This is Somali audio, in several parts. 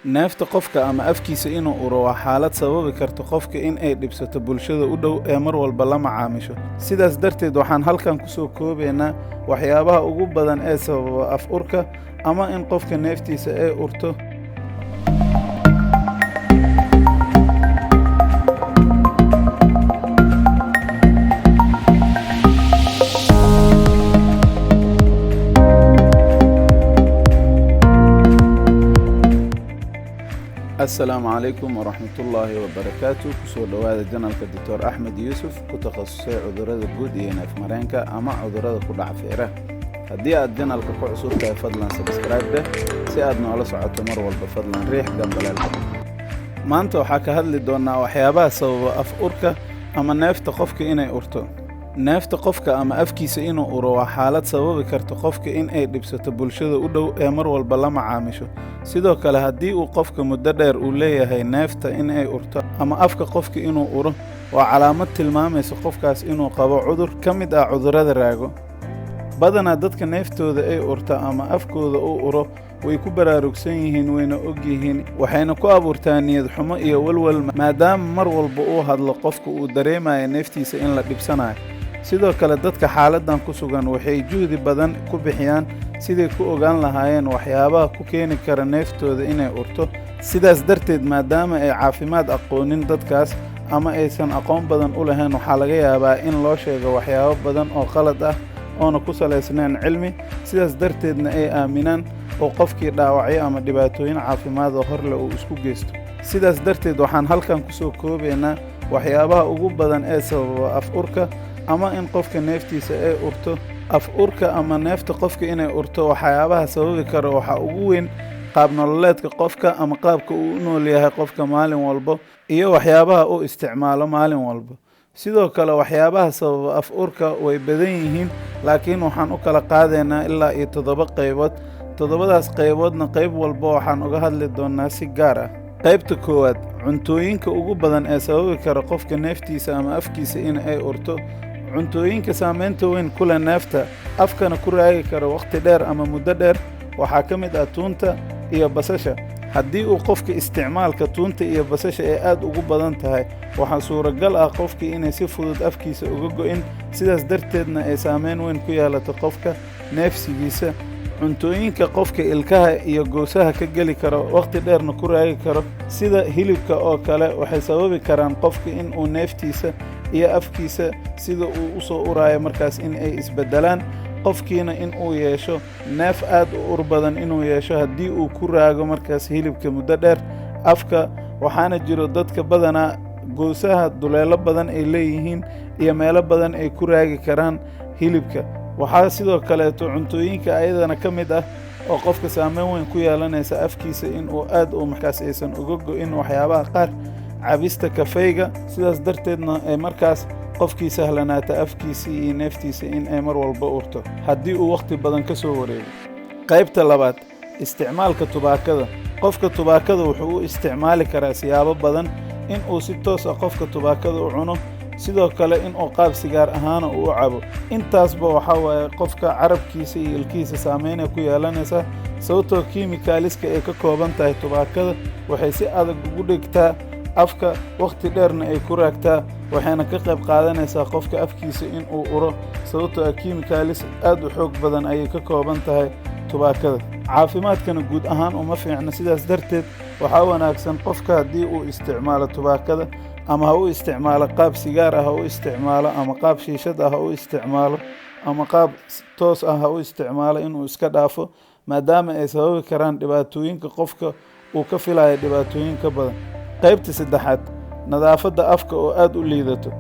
Neefta qofka ama afkiisa inuu uro waa xaalad sababi karta qofka in ay dhibsato bulshada u dhow ee mar walba la macaamisho. Sidaas darteed, waxaan halkan ku soo koobaynaa waxyaabaha ugu badan ee sababa af urka ama in qofka neeftiisa ay urto. Asalaamu calaykum waraxmatullaahi wabarakaatu. Kusoo dhowaada janalka Doctor Axmed Yuusuf, ku takhasusay cudurrada guud iyo neefmareenka ama cudurrada ku dhaca feeraha. Haddii aad janalka ku cusub tahay, fadlan subscribe dheh si aad noola socoto mar walba. Fadlan riix gambaleelka. Maanta waxaa ka hadli doonnaa waxyaabaha sababa af urka ama neefta qofka inay urto. Neefta qofka ama afkiisa inuu uro waa xaalad sababi karta qofka in ay dhibsato bulshada u dhow ee mar walba la macaamisho. Sidoo kale, haddii uu qofka muddo dheer uu leeyahay neefta in ay urto ama afka qofka inuu uro, waa calaamad tilmaamaysa qofkaas inuu qabo cudur ka mid ah cudurrada raago. Badanaa dadka neeftooda ay urto ama afkooda uu uro way ku baraarugsan yihiin, wayna og yihiin, waxayna ku abuurtaa niyad xumo iyo walwal, maadaama mar walba uu hadlo qofka uu dareemayo neeftiisa in la dhibsanayo. Sidoo kale, dadka xaaladdan ku sugan waxay juhdi badan ku bixiyaan siday ku ogaan lahaayeen waxyaabaha ku keeni kara neeftooda inay urto. Sidaas darteed, maadaama ay caafimaad aqoonin dadkaas ama aysan aqoon badan u lahayn, waxaa laga yaabaa in loo sheego waxyaabo badan oo qalad ah oona ku salaysnayn cilmi. Sidaas darteedna ay aaminaan oo qofkii dhaawacyo ama dhibaatooyin caafimaad oo horleh uu isku geysto. Sidaas darteed, waxaan halkan ku soo koobaynaa waxyaabaha ugu badan ee sababa af urka ama in qofka neeftiisa ay urto. Af urka ama neefta qofka inay urto waxyaabaha sababi kara waxaa ugu weyn qaab nololeedka qofka ama qaabka uu u nool yahay qofka maalin walbo iyo waxyaabaha uu isticmaalo maalin walbo. Sidoo kale, waxyaabaha sababa af urka way badan yihiin, laakiin waxaan u kala qaadaynaa ilaa iyo 7 qaybood. Toddobadaas qayboodna qayb walba waxaan uga hadli doonnaa si gaar ah. Qaybta koowaad: cuntooyinka ugu badan ee sababi kara qofka neeftiisa ama afkiisa in ay urto. Cuntooyinka saameynta weyn ku leh neefta, afkana ku raagi kara wakhti dheer ama muddo dheer, waxaa ka mid ah tuunta iyo basasha. Haddii uu qofka isticmaalka tuunta iyo basasha ay aad ugu badan tahay, waxaa suuragal ah qofkii inay si fudud afkiisa uga go'in, sidaas darteedna ay saameyn weyn ku yeelato qofka neefsigiisa. Cuntooyinka qofka ilkaha iyo goosaha ka geli karo, wakhti dheerna ku raagi karo, sida hilibka oo kale, waxay sababi karaan qofka in uu neeftiisa iyo afkiisa sida uu u soo uraayo markaas in ay isbeddelaan, qofkiina in uu yeesho neef aad u ur badan inuu yeesho haddii uu ku raago markaas hilibka muddo dheer afka. Waxaana jiro dadka badanaa goosaha duleelo badan ay leeyihiin iyo meelo badan ay ku raagi karaan hilibka. Waxaa sidoo kaleeto cuntooyinka ayadana ka mid ah oo qofka saameyn weyn ku yeelanaysa afkiisa in uu aad u markaas aysan uga go'in waxyaabaha qaar, cabista kafeyga. Sidaas darteedna ay markaas qofkii sahlanaata afkiisii iyo neeftiisa in ay mar walba urto haddii uu wakhti badan ka soo wareego. Qaybta labaad: isticmaalka tubaakada. Qofka tubaakada wuxuu u isticmaali karaa siyaabo badan: in uu si toos ah qofka tubaakada u cuno, sidoo kale in uu qaab sigaar ahaana uu u cabo. Intaasba waxaa waaye qofka carabkiisa iyo ilkihiisa saameynay ku yeelanaysaa, sababtoo kiimikaaliska ay ka kooban tahay tubaakada waxay si adag ugu dhigtaa afka, wakhti dheerna ay ku raagtaa, waxayna ka qayb qaadanaysaa qofka afkiisa in uu uro, sababtoo ah kiimikaalis aad u xoog badan ayay ka kooban tahay tubaakada. Caafimaadkana guud ahaan uma fiicno. Sidaas darteed, waxaa wanaagsan qofka haddii uu isticmaalo tubaakada, ama ha u isticmaalo qaab sigaar ah ha u isticmaalo, ama qaab shiishad ah ha u isticmaalo, ama qaab toos ah ha u isticmaalo, inuu iska dhaafo, maadaama ay sababi karaan dhibaatooyinka qofka uu ka filayo dhibaatooyin ka badan. Qaybta saddexaad: nadaafadda afka oo aad u liidato.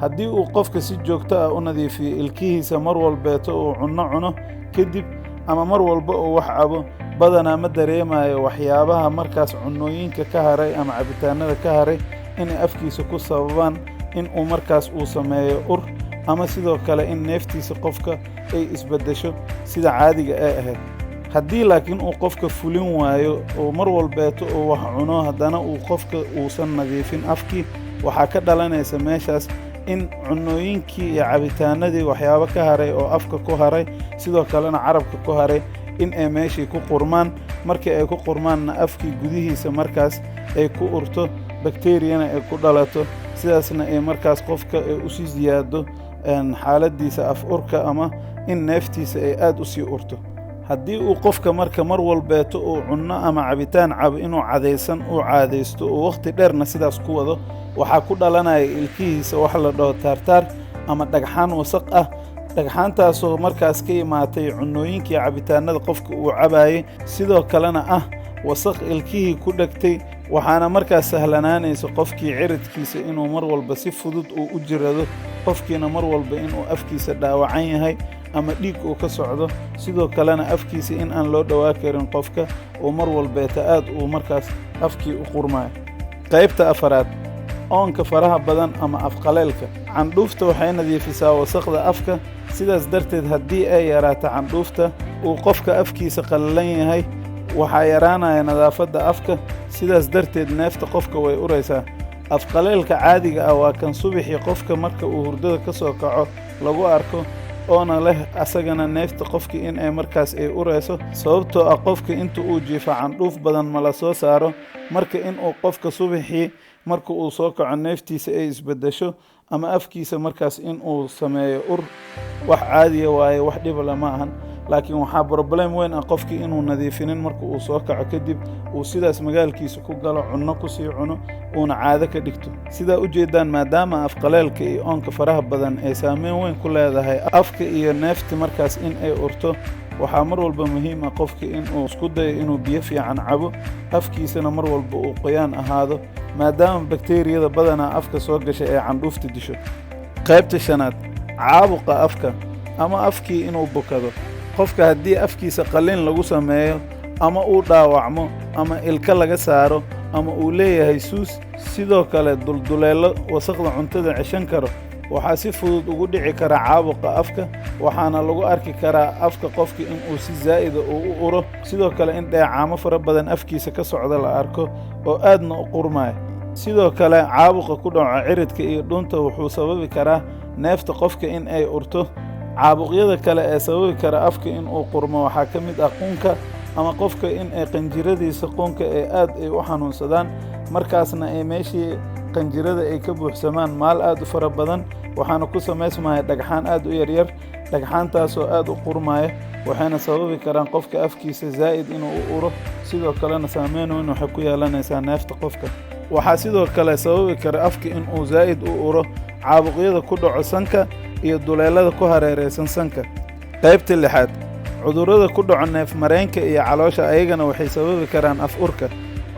Haddii uu qofka si joogto ah u nadiifiyo ilkihiisa mar walbeeto uu cunno cuno kadib ama mar walba uu wax cabo, badanaa ma dareemayo waxyaabaha markaas cunnooyinka ka haray ama cabitaanada ka haray inay afkiisa ku sababaan in uu markaas uu sameeyo ur, ama sidoo kale in neeftiisa qofka ay isbeddesho sida caadiga ee ahayd. Haddii laakiin uu qofka fulin waayo oo mar walbeeto uu wax cuno haddana uu qofka uusan nadiifin afkii, waxaa ka dhalanaysa meeshaas in cunnooyinkii iyo cabitaanadii waxyaabo ka haray oo afka ku haray, sidoo kalena carabka ku haray, In ay meeshii ku qurmaan. Markii ay ku qurmaanna, afkii gudihiisa markaas ay ku urto, bakteriyana ay ku dhalato, sidaasna ay markaas qofka ay usii siyaado xaaladdiisa af urka ama in neeftiisa ay aad u sii urto. Haddii uu qofka marka mar walbeeto uu cunno ama cabitaan cabo inuu cadaysan uu caadaysto, uu wakhti dheerna sidaas ku wado, waxaa ku dhalanaya ilkihiisa wax la dhaho tartar ama dhagxaan wasaq ah. Dhagxaantaasoo markaas ka imaatay cunnooyinkii, cabitaanada qofka uu cabaayey, sidoo kalena ah wasaq ilkihii ku dhegtay. Waxaana markaas sahlanaanaysa qofkii ciridkiisa inuu mar walba si fudud uu u jirado, qofkiina mar walba inuu afkiisa dhaawacan yahay ama dhiig uu ka socdo, sidoo kalena afkiisa in aan loo dhowaa karin, qofka uu mar walbeeta aad uu markaas afkii u qurmayo. Qaybta afaraad, oonka faraha badan ama afqaleelka. Candhuufta waxay nadiifisaa wasaqda afka. Sidaas darteed, haddii ay yaraato candhuufta, uu qofka afkiisa qallalan yahay, waxaa yaraanaya nadaafadda afka. Sidaas darteed neefta qofka way uraysaa. Afqaleelka caadiga ah waa kan subaxii qofka marka uu hurdada ka soo kaco lagu arko, oona leh asagana neefta qofka in ay markaas ay urayso, sababtoo ah qofka inta uu jiifo candhuuf badan ma la soo saaro. Marka inuu qofka subaxii marka uu soo kaco neeftiisa ay isbeddesho ama afkiisa markaas in uu sameeyo ur, wax caadiya waaye, wax dhiba lama ahan. Laakiin waxaa problem weyn ah qofkii inuu nadiifinin marka uu soo kaco kadib, uu sidaas magaalkiisa ku galo, cunno kusii cuno, uuna caado ka dhigto. Sidaa u jeedaan, maadaama afqaleelka iyo oonka faraha badan ay saameyn weyn ku leedahay afka iyo neefta markaas in ay urto, waxaa mar walba muhiim ah qofka inuu isku dayo inuu biyo fiican cabo, afkiisana mar walba uu qoyaan ahaado, maadaama bakteeriyada badanaa afka soo gasha ee candhuufta disho. Qaybta shanaad, caabuqa afka ama afkii inuu bukado. Qofka haddii afkiisa qalliin lagu sameeyo ama uu dhaawacmo ama ilka laga saaro ama uu leeyahay suus, sidoo kale dulduleello wasaqda cuntada ceshan karo, waxaa si fudud ugu dhici kara caabuqa afka. Waxaana lagu arki karaa afka qofka inuu si zaa'ida uu u uro, sidoo kale in dheecaamo fara badan afkiisa ka socda la arko oo aadna u qurmaya. Sidoo kale caabuqa ku dhaco ciridka iyo dhuunta wuxuu sababi karaa neefta qofka in ay urto. Caabuqyada kale ee sababi kara afka inuu qurmo waxaa ka mid ah qunka, ama qofka in ay qanjiradiisa qunka ee aad ay u xanuunsadaan, markaasna ay meeshii qanjirada ay ka buuxsamaan maal aad u fara badan. Waxaana ku samaysmaya dhagxaan aad u yaryar, dhagxaantaasoo aad u qurmaya, waxayna sababi karaan qofka afkiisa zaa'id inuu u uro. Sidoo kalena saameyn weyn waxay ku yeelanaysaa neefta qofka. Waxaa sidoo kale sababi kara afka inuu zaa'id u uro caabuqyada ku dhaco sanka iyo duleelada ku hareeraysan sanka. Qaybta lixaad, cudurrada ku dhaco neef mareenka iyo caloosha ayagana waxay sababi karaan af urka.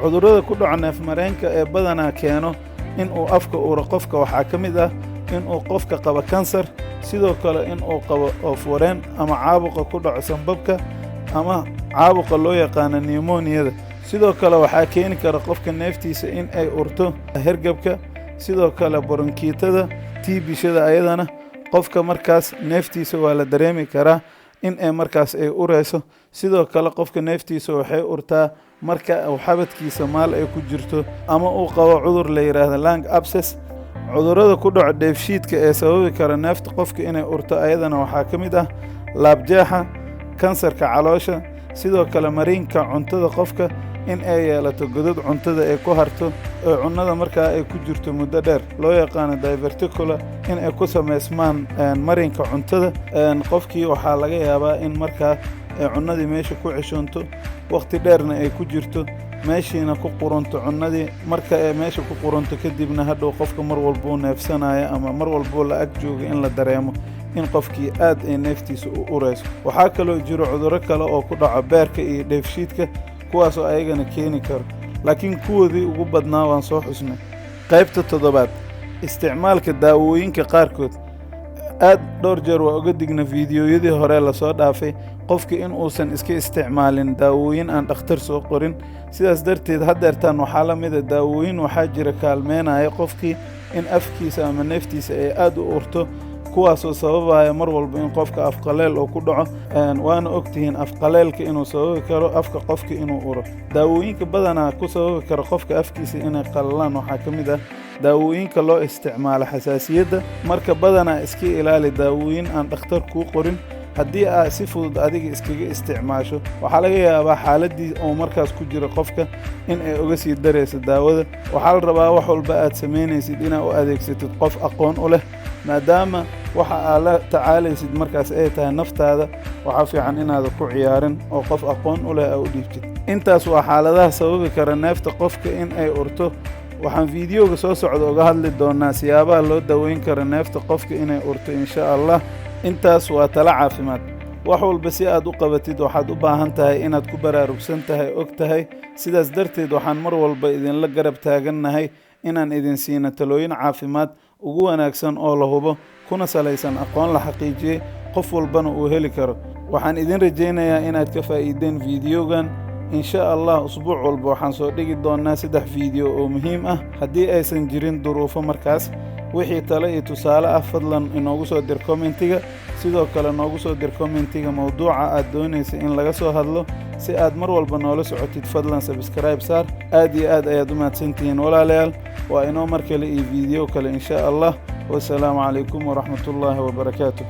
Cudurrada ku dhaco neef mareenka ee badanaa keeno inuu afka uro qofka waxaa ka mid ah inuu qofka qabo kansar, sidoo kale inuu qabo oof-wareen ama caabuqa ku dhaco sanbabka ama caabuqa loo yaqaano pneumoniyada. Sidoo kale waxaa keeni kara qofka neeftiisa in ay urto hergabka, sidoo kale boronkiitada, tiibishada. Ayadana qofka markaas neeftiisa waa la dareemi karaa in ay markaas ay ureyso. Sidoo kale qofka neeftiisa waxay urtaa marka uu xabadkiisa maal ay ku jirto ama uu qabo cudur la yidhaahdo lung abscess. Cudurrada ku dhaco dheefshiidka ee sababi kara neefta qofka inay urto ayadana waxaa ka mid ah laabjeexa, kansarka caloosha, sidoo kale mariinka cuntada qofka in ay yeelato godad cuntada ay ku harto oo cunnada markaa ay ku jirto muddo dheer, loo yaqaano diverticula, in ay ku samaysmaan marinka cuntada. Qofkii waxaa laga yaabaa in markaa ay cunnadii meesha ku ceshoonto, wakhti dheerna ay ku jirto, meeshiina ku qurunto cunnadii. Marka ay meesha ku qurunto kadibna, hadhow qofka mar walbuu neefsanayo ama mar walbuu la ag jooga in la dareemo in qofkii aad ay neeftiisa u urayso. Waxaa kaloo jiro cudurro kale oo ku dhaco beerka iyo dheefshiidka, kuwaasoo ayagana keeni karo, laakiin kuwoodii ugu badnaa waan soo xusnay. Qaybta toddobaad, isticmaalka daawooyinka qaarkood. Aad dhowr jeer waa uga digna fiidiyoyadii hore lasoo dhaafay qofka in uusan iska isticmaalin daawooyin aan dhakhtar soo qorin. Sidaas darteed haddeertaan waxaa la mida daawooyin waxaa jira kaalmeynaya qofkii in afkiisa ama neeftiisa ay aad u urto, kuwaasoo sababaya mar walba in qofka afqaleel uu ku dhaco. Waana ogtihiin afqaleelka inuu sababi karo afka qofka inuu uro. Daawooyinka badanaa ku sababi karo qofka afkiisa inay qalalaan waxaa ka mid ah daawooyinka loo isticmaalo xasaasiyadda. Marka badanaa iska ilaali daawooyin aan dhakhtar kuu qorin. Haddii aad si fudud adiga iskaga isticmaasho, waxaa laga yaabaa xaaladdii uu markaas ku jiro qofka in ay uga sii darayso daawada. Waxaa la rabaa wax walba aad samaynaysid inaad u adeegsatid qof aqoon u leh, maadaama waxa aad la tacaalaysid markaas ay tahay naftaada. Waxaa fiican inaada ku ciyaarin oo qof aqoon u leh aa u dhiibtid. Intaas waa xaaladaha sababi kara neefta qofka in ay urto. Waxaan fiidiyoga soo socda uga hadli doonaa siyaabaha loo daweyn karo neefta qofka inay urto, insha Allah. Intaas waa talo caafimaad. Wax walba si aad u qabatid, waxaad u baahan tahay inaad ku baraarugsan tahay, og tahay. Sidaas darteed waxaan mar walba idinla garab taagannahay inaan idin siino talooyin caafimaad ugu wanaagsan oo la hubo, kuna salaysan aqoon la xaqiijiyey, qof walbana uu heli karo. Waxaan idin rajaynayaa inaad ka faa'iideen fiidiyogan, insha Allah. Usbuuc walba waxaan soo dhigi doonnaa 3 fiidiyo oo muhiim ah, haddii aysan jirin duruufo markaas. Wixii talo iyo tusaale ah, fadlan inoogu soo dir commentiga. Sidoo kale noogu soo dir commentiga mawduuca aad doonaysa in laga soo hadlo. Si aad mar walba noola socotid, fadlan subscribe saar. Aad iyo aad ayaad u mahadsantihiin, walaalayaal. Waa inoo mar kale iyo fiidiyo kale, insha Allah. Wasalaamu calaykum waraxmatullaahi wabarakaatu.